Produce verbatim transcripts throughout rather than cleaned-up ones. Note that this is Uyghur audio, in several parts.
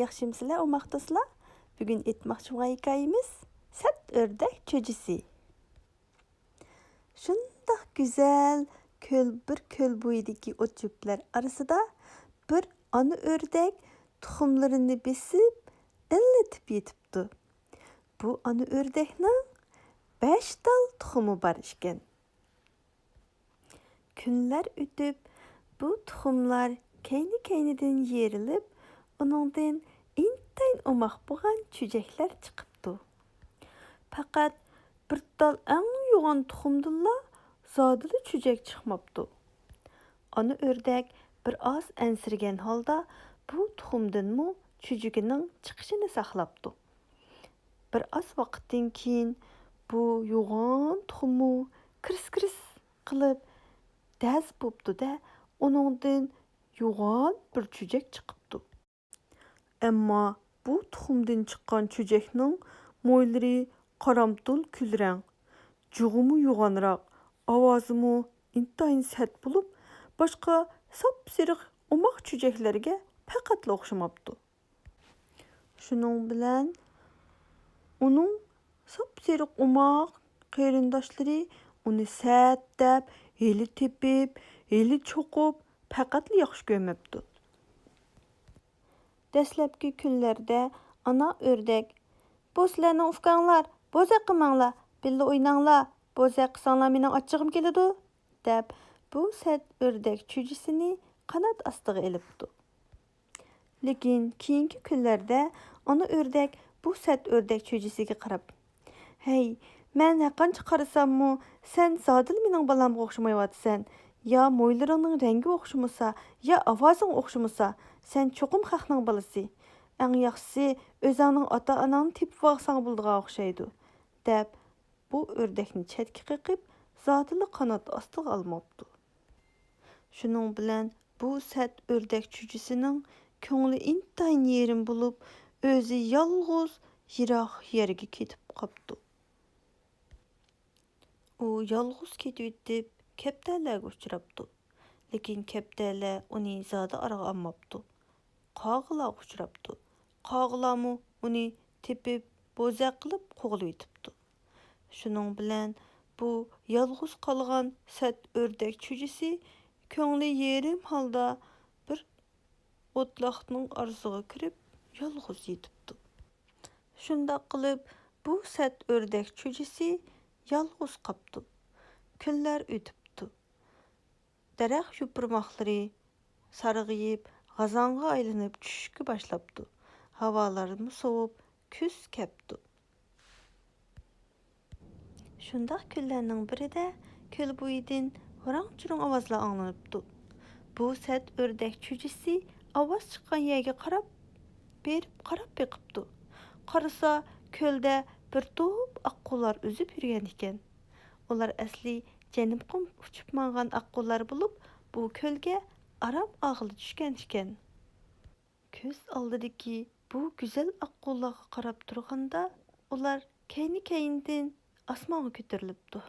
ياخشىمۇسىلەر ئوماق دوستلار؟ بۈگۈن ئېيتماقچى بولغان ھېكايىمىز سەت ئۆردەك چۈجىسى. شۇنداق گۈزەل كۆل، بىر كۆل بويىدىكى ئوت-چۆپلەر ئارىسىدا بىر ئانا ئۆردەك تۇخۇملىرىنى بېسىپ، ئىللىتىپ يېتىپتۇ. بۇ ئانا ئۆردەكنىڭ بەش تال تۇخۇمى بار ئىكەن. كۈنلەر ئۆتۈپ، بۇ تۇخۇملار كەينى-كەينىدىن يېرىلىپ، ئۇنىڭدىن ئىنتايىن ئوماق بولغان چۆچەكلەر چىقىپتۇ. پەقەت بىر تال ئەڭ يوغان تۇخۇمدىنلا زادىلا چۆچەك چىقماپتۇ. ئانا ئۆردەك بىر ئاز ئەنسىرىگەن ھالدا بۇ تۇخۇمدىنمۇ چۆچىكىنىڭ چىقىشىنى ساقلاپتۇ. بىر ئاز ۋاقىتتىن كېيىن بۇ يوغان تۇخۇممۇ كىرىس-كىرىس قىلىپ دەز بوپتۇ-دە، ئۇنىڭدىن يوغان بىر چۆچەك چىقىپتۇ. ئەمما بۇ تۇخۇمدىن چىققان چۆچەكنىڭ مويلىرى قارامتۇل كۈل رەڭ، جۇغىمۇ يوغانراق، ئاۋازىمۇ ئىنتايىن سەت بولۇپ، باشقا ساپسېرىق ئوماق چۆچەكلەرگە پەقەتلا ئوخشىماپتۇ. شۇنىڭ بىلەن ئۇنىڭ ساپسېرىق ئوماق قېرىنداشلىرى ئۇنى سەت دەپ، ھېلى تېپىپ، ھېلى چوقۇپ، پەقەتلا ياخشى كۆرمەپتۇ. دەسلەپكى كۈنلەردە ئانا ئۆردەك، «بۇ سىلەرنىڭ ئۇكاڭلار، بوزەك قىلماڭلار، بىللە ئويناڭلار، بوزەك قىلساڭلار مېنىڭ ئاچچىقىم كېلىدۇ» دەپ، بۇ سەت ئۆردەك چۈجىسىنى قانات ئاستىغا ئېلىپتۇ. لېكىن كېيىنكى كۈنلەردە ئانا ئۆردەك بۇ سەت ئۆردەك چۈجىسىگە قاراپ، «ھەي، مەن ھەرقانچە قارىساممۇ، سەن زادىلا مېنىڭ بالامغا ئوخشىمايۋاتىسەن. يا مويلىرىڭنىڭ رەڭگى ئوخشىمىسا، يا ئاۋازىڭ ئوخشىمىسا، سەن چوقۇم خەقنىڭ بالىسى. ئەڭ ياخشىسى، ئۆزۈڭنىڭ ئاتا-ئاناڭنى تېپىۋالساڭ بولىدىغان ئوخشايدۇ» دەپ، بۇ ئۆردەكنى چەتكە قېقىپ، زادىلا قانات ئاستىغا ئالماپتۇ. شۇنىڭ بىلەن بۇ سەت ئۆردەك چۈجىسىنىڭ كۆڭلى ئىنتايىن يېرىم بولۇپ، ئۆزى يالغۇز يىراق يەرگە كېتىپ قاپتۇ. ئۇ يالغۇز كېتىۋېتىپ، كەپتەرلەرگە ئۇچراپتۇ. لېكىن كەپتەرلەر ئۇنى زادى ئارىغا ئالماپتۇ. قاغىلارغا ئۇچراپتۇ. قاغىلارمۇ ئۇنى تېپىپ، بوزەك قىلىپ قوغلىۋېتىپتۇ. شۇنىڭ بىلەن بۇ يالغۇز قالغان سەت ئۆردەك چۈجىسى كۆڭلى يېرىم ھالدا بىر ئوتلاقنىڭ ئارىسىغا كىرىپ، يالغۇز يېتىپتۇ. شۇنداق قىلىپ، بۇ سەت ئۆردەك چۈجىسى يالغۇز قاپتۇ. كۈنلەر ئۆتۈپتۇ. دەرەخ يوپۇرماقلىرى سارغىيىپ، غازاڭغا ئايلىنىپ چۈشۈشكە باشلاپتۇ. ھاۋالارمۇ سوۋۇپ، كۈز كەپتۇ. شۇنداق كۈنلەرنىڭ بىرىدە كۆل بويىدىن ھۇراڭ-چۇرۇڭ ئاۋازلار ئاڭلىنىپتۇ. بۇ سەت ئۆردەك چۈجىسى ئاۋاز چىققان يەرگە قاراپ بېرىپ قاراپ بېقىپتۇ. قارىسا، كۆلدە بىر توپ ئاققۇلار ئۈزۈپ يۈرگەن ئىكەن. ئۇلار ئەسلى جەنۇبقا ئۇچۇپ ماڭغان ئاققۇلار بولۇپ، بۇ كۆلگە ئارام ئالغىلى چۈشكەن ئىكەن. كۆز ئالدىدىكى بۇ گۈزەل ئاققۇلارغا قاراپ تۇرغاندا، ئۇلار كەينى-كەينىدىن ئاسمانغا كۆتۈرۈلۈپتۇ.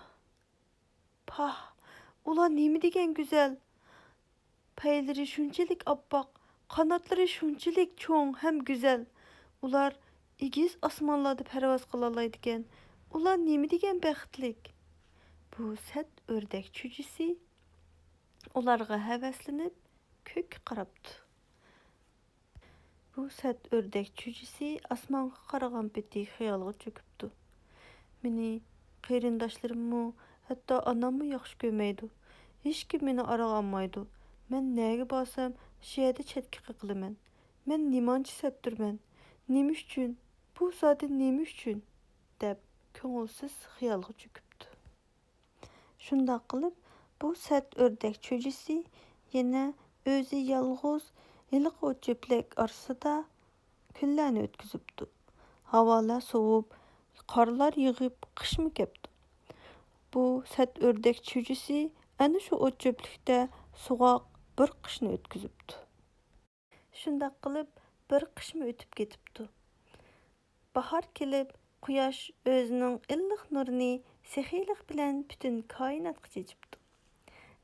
پاھ، ئۇلار نېمە دېگەن گۈزەل! پەيلىرى شۇنچىلىك ئاپئاق، قاناتلىرى شۇنچىلىك چوڭ ھەم گۈزەل. ئۇلار ئېگىز ئاسمانلاردا پەرۋاز قىلالايدىكەن. ئۇلار نېمە دېگەن بەختلىك! بۇ سەت ئۆردەك چۈجىسى ئۇلارغا ھەۋەسلىنىپ، كۆككە قاراپتۇ. بۇ سەت ئۆردەك چۈجىسى ئاسمانغا قارىغان پېتى خىيالغا چۆكۈپتۇ. مېنى قېرىنداشلىرىممۇ، ھەتتا ئاناممۇ ياخشى كۆرمەيدۇ. ھېچكىم مېنى ئارىغا ئالمايدۇ. مەن نەگە بارسام، شۇ يەردە چەتكە قېقىلىمەن. مەن نېمانچە سەتتۇرمەن؟ نېمە ئۈچۈن؟ بۇ زادى نېمە ئۈچۈن؟ دەپ كۆڭۈلسىز خىيالغا چۆكۈپتۇ. شۇنداق قىلىپ، بۇ سەت ئۆردەك چۈجىسى يەنە ئۆزى يالغۇز ھېلىقى ئوت-چۆپلەر ئارىسىدا كۈنلەرنى ئۆتكۈزۈپتۇ. ھاۋالار سوۋۇپ، قارلار يېغىپ، قىشمۇ كەپتۇ. بۇ سەت ئۆردەك چۈجىسى ئەنە شۇ ئوت-چۆپلۈكتە سوغۇق بىر قىشنى ئۆتكۈزۈپتۇ. شۇنداق قىلىپ، بىر قىشمۇ ئۆتۈپ كېتىپتۇ. باھار كېلىپ، قۇياش ئۆزىنىڭ ئىللىق نۇرىنى سېخىيلىق بىلەن پۈتۈن كائىناتقا چېچىپتۇ.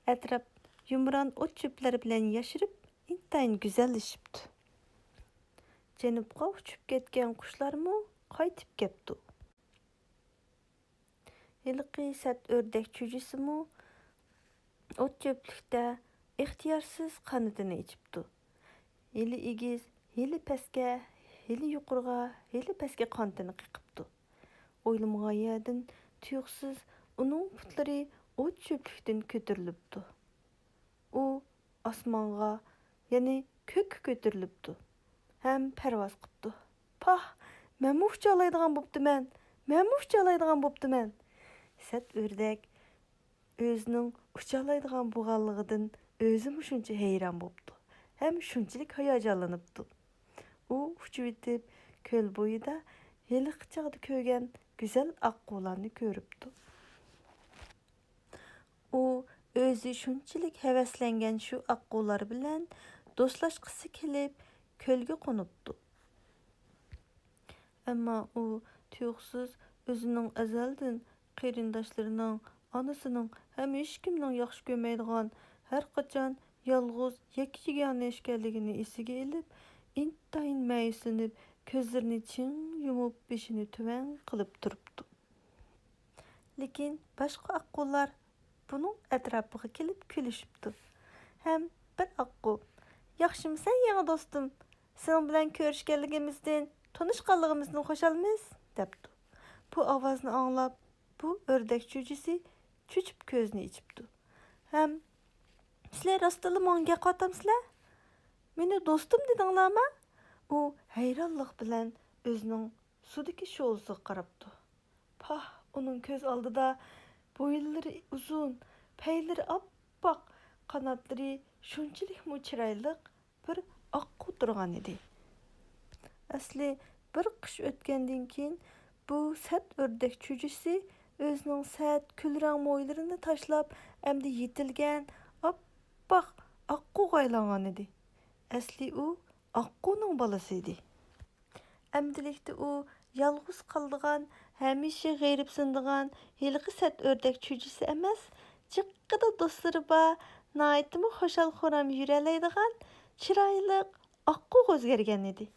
ئەتراپ يۇمران ئوت-چۆپلەر بىلەن ياشىرىپ، ئىنتايىن گۈزەللىشىپتۇ. جەنۇبقا ئۇچۇپ كەتكەن قۇشلارمۇ قايتىپ كەپتۇ. ھېلىقى سەت ئۆردەك چۈجىسىمۇ ئوت-چۆپلۈكتە ئىختىيارسىز قانىتىنى ئېچىپتۇ. ھېلى ئېگىز، ھېلى پەسكە، ھېلى يۇقىرىغا، ھېلى پەسكە قانىتىنى قېقىپتۇ. ئويلىمىغان يەردىن تۇيۇقسىز ئۇنىڭ پۇتلىرى ئوت-چۆپلۈكتىن كۆتۈرۈلۈپتۇ. ئۇ ئاسمانغا، يەنى كۆككە كۆتۈرۈلۈپتۇ ھەم پەرۋاز قىپتۇ. پاھ، مەنمۇ ئۇچالايدىغان بوپتىمەن، مەنمۇ ئۇچالايدىغان بوپتىمەن. سەت ئۆردەك ئۆزىنىڭ ئۇچالايدىغان بولغانلىقىدىن ئۆزىمۇ شۇنچە ھەيران بوپتۇ ھەم شۇنچىلىك ھاياجانلىنىپتۇ. ئۇ ئۇچۇۋېتىپ، كۆل بويىدا ھېلىقى چاغدا كۆرگەن گۈزەل ئاققۇلارنى كۆرۈپتۇ. ئۇ ئۆزى شۇنچىلىك ھەۋەسلەنگەن شۇ ئاققۇلار بىلەن دوستلاشقۇسى كېلىپ، كۆلگە قونۇپتۇ. ئەمما ئۇ تۇيۇقسىز ئۆزىنىڭ ئەزەلدىن قېرىنداشلىرىنىڭ، ئانىسىنىڭ ھەم ھېچكىمنىڭ ياخشى كۆرمەيدىغان، ھەرقاچان يالغۇز يەككە-يېگانە ئىكەنلىكىنى ئېسىگە ئېلىپ، ئىنتايىن مەيۈسلىنىپ، كۆزلىرىنى چىڭ يۇمۇپ، بېشىنى تۆۋەن قىلىپ تۇرۇپتۇ. لېكىن باشقا ئاققۇلار بۇنىڭ ئەتراپىغا كېلىپ كۈلۈشۈپتۇ. ھەم بىر ئاققۇ، «ياخشىمۇسەن، يېڭى دوستۇم؟ سېنىڭ بىلەن كۆرۈشكەنلىكىمىزدىن، تونۇشقانلىقىمىزدىن خۇشالمىز» دەپتۇ. بۇ ئاۋازنى ئاڭلاپ، بۇ ئۆردەك چۈجىسى چۆچۈپ كۆزىنى ئېچىپتۇ. ھەم، «سىلەر راستتىنلا ماڭا گەپ قاتامسىلەر؟ مېنى دوستۇم دېدىڭلارمۇ؟» ئۇ ھەيرانلىق بىلەن ئۆزىنىڭ سۇدىكى شولىسىغا قاراپتۇ. پاھ، ئۇنىڭ كۆز ئالدىدا بويۇنلىرى ئۇزۇن، پەيلىرى ئاپئاق، قاناتلىرى شۇنچىلىكمۇ چىرايلىق بىر ئاققۇ تۇرغان ئىدى. ئەسلى بىر قىش ئۆتكەندىن كېيىن بۇ سەت ئۆردەك چۈجىسى ئۆزىنىڭ سەت كۈلرەڭ مويلىرىنى تاشلاپ، ئەمدى يېتىلگەن ئاپئاق ئاققۇغا ئايلانغان ئىدى. ئەسلى ئۇ ئاققۇنىڭ بالىسى ئىدى. ئەمدىلىكتە ئۇ يالغۇز قالىدىغان، ھەمىشە غېرىبسىنىدىغان ھېلىقى سەت ئۆردەك چۈجىسى ئەمەس، جىققىدە دوستلىرى بار، ناھايىتىمۇ خۇشال-خۇرام يۈرەلەيدىغان چىرايلىق ئاققۇغا ئۆزگەرگەن ئىدى.